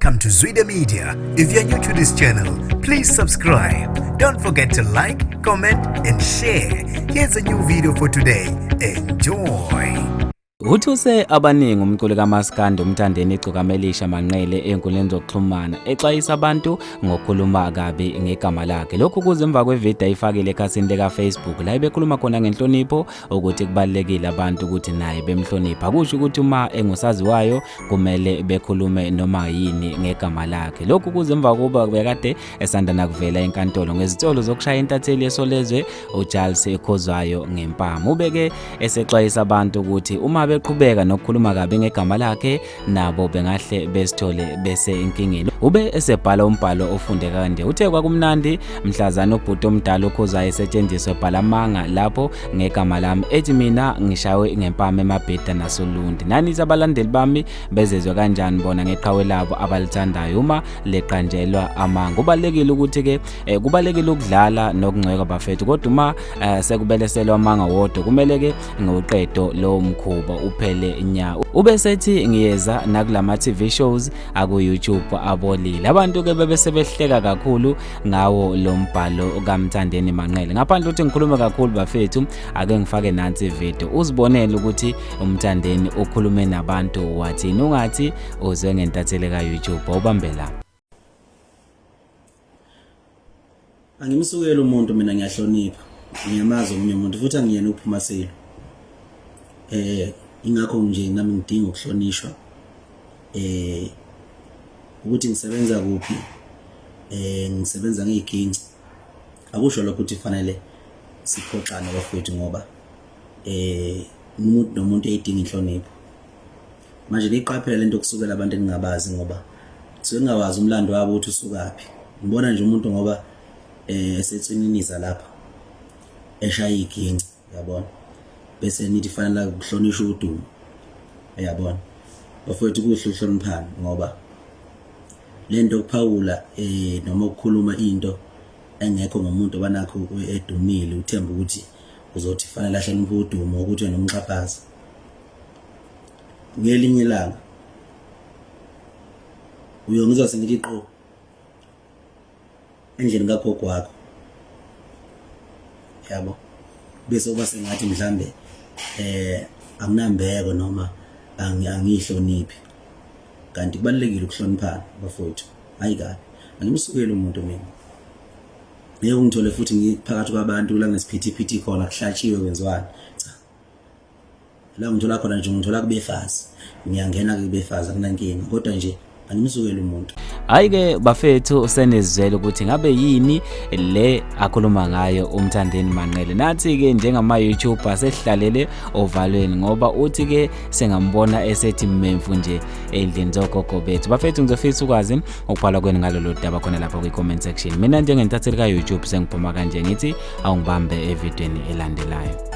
Welcome to Zwida Media. If you're new to this channel, please subscribe. Don't forget to like, comment, and share. Here's a new video for today. Enjoy. Uthuse abaningi umculi kaMaskandi uMthandeni Igcokama Elisha Manqele ezinkundleni zokuxhumana exwayisa abantu ngokukhuluma kabi ngegama lakhe. Lokhu kuze emva kwevidiyo ayifakile ekhasini lika-Facebook la ebekhuluma khona ngenhlonipho ukuthi kubalulekile abantu ukuthi naye bemhlonipha. Akusho ukuthi uma engusaziwayo kumele bekhulume noma yini ngegama lakhe. Lokhu kuze emva kokuba bekade esanda nakuvela enkantolo ngezinsolo zokushaya intatheli yeSolezwe uCharles Khuzwayo ngempama. Ubeke esexwayisa abantu ukuthi uma beqhubeka nokukhuluma kabi ngegama lakhe nabo bengahle besithole bese enkingeni. Ube esebhala umbhalo ofundeka kanje. Uthe kwakumnandi mhlazana ubhuti omdala uKhuzwayo esetshenziswa ebhala amanga lapho ngegama lami ethi mina ngishawe ngempama eMabhida nasoLundi. Nanithi abalandeli bami bezezwe kanjani bona ngeqhawe labo abalithandayo uma leqanjelwa amanga. Kubalekile ukuthi ke kubalekile ukudlala nokungcweka bafethu, kodwa uma sekubeleselwa amanga wodwa kumele ke ngiwuqedo lowo mkhuba uphele nya. Ube sethi ngiyeza nakulama TV shows aku YouTube abolile. Abantu ke bebe sebehleka kakhulu ngawo lo mbhalo kaMthandeni Manqele. Ngaphandle ukuthi ngikhulume kakhulu bafethu, ake ngifake nansi video uzibonele ukuthi uMthandeni ukhulume nabantu wathini. Ungathi uzwe ngentatheli ka YouTube awubambe la. Angimsukeli umuntu mina, ngiyahlonipha, ngiyamazi omunye umuntu futhi angiyena uphuma selo. Ingakho nje nami ngidinga ukuhlonishwa, ukuthi ngisebenza kuphi, ngisebenza ngeyiginci, akusho lokho ukuthi fanele siphoxane bafowethu, ngoba umuntu nomuntu eyidinga inhlonipho. Manje niyiqaphele lento kusukela abantu eningabazi, ngoba suke ningawazi umlando wabo ukuthi usukaphi. Ngibona nje umuntu ngoba esetswininiza lapha eshaya iginci, uyabona, bese nithi fanele ukuhlonishwa udumo, uyabona. Bafowethu, kuhle ukuhloniphana, ngoba lento yokuphawula noma ukukhuluma into engekho ngomuntu abanakho edumile, uthemba ukuthi uzothi fanele ahloniphe udumo ukuthi wena umxhaphaza. Ngelinye ilanga uyongizwa sengithi qo endlini kagogo wakho, yabo, bese uba sengathi mhlambe anginambeko noma angihloniphi, kanti kubalulekile ukuhloniphana bafowethu. Hayi kabi, angimsukeli umuntu mina. Ngeke ungithole futhi ngiphakathi kwabantu la ngesiphithiphithi khona, kuhlatshiwe, kwenziwani, cha. La ngithola khona nje, ngithola kubefazi, ngiyangena kubefazi, akunankinga, kodwa nje angimsukeli umuntu. Hayi ke bafethu, senizwele ukuthi ngabe yini le akhuluma ngayo uMthandeni Manqele. Nathi ke njengama YouTuber sesihlalele ovalweni, ngoba uthi ke sengambona esethi memfu nje endlini zogogo bethu. Bafethu, ngizofisa ukwazi ukubhala kwenu ngalolu daba khona lapha kwi comment section. Mina njengentatheli ka YouTube sengiphuma kanje, ngithi awungibambe evidweni elandelayo.